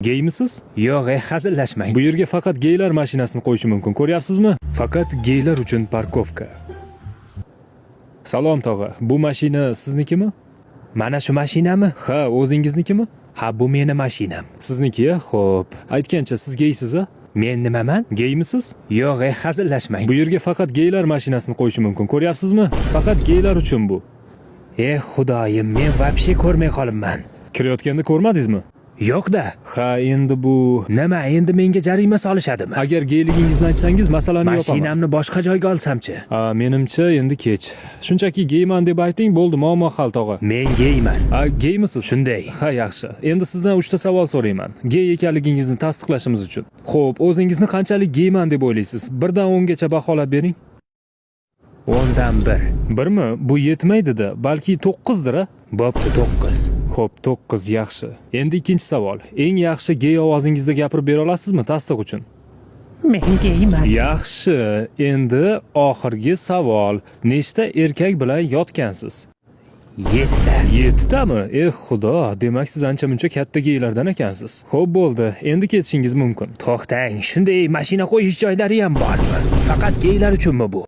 Geymisiz? Yo'q, hazillashmang. Bu yerga faqat geylar mashinasini qo'yishi mumkin. Ko'ryapsizmi? Faqat geylar uchun парковка. Salom, tog'a. Bu mashina siznikimi? Mana shu mashinami? Ha, o'zingiznikimi? Ha, bu meni mashinam. Sizniki, xo'p. Aytgancha, siz geysiz a? Men nimaman? Geymisiz? Yo'q, hazillashmang. Bu yerga faqat geylar mashinasini qo'yishi mumkin. Ko'ryapsizmi? Faqat geylar uchun bu. Eh, xudoyim, men вообще ko'rmay qolibman. Kirayotganda ko'rmadingizmi? Yo'q-da. Ha, endi bu. Nima, endi menga jarima solishadimi? Agar geyligingizni aytsangiz, masalani yopaman. Mashinamni boshqa joyga olsamchi? A, menimcha endi kech. Shunchaki geyman deb ayting, bo'ldi, muammo hal, tog'a. Men geyman. A, geymisiz? Shunday. Ha, yaxshi. Endi sizdan 3 ta savol so'rayman. Gey ekanligingizni tasdiqlashimiz uchun. Xo'p, o'zingizni qanchalik geyman deb o'ylaysiz? 1 dan 10 gacha baholab bering. 10dan 1. Birmi? Bu yetmaydi-da, balki 9dir a? Bo'pti, 9. Xo'p, 9, yaxshi. Endi ikkinchi savol. Eng yaxshi gey ovozingizda gapirib bera olasizmi tasdiq uchun? Men geyman. Yaxshi. Endi oxirgi savol. Nechta erkak bilan yotgansiz? 7 ta. Yettitami? Eh, xudo, demak siz ancha-muncha katta geylardan ekansiz. Xo'p, bo'ldi. Endi ketishingiz mumkin. To'xtang, shunday mashina qo'yish joylari ham bormi? Faqat geylar uchunmi bu?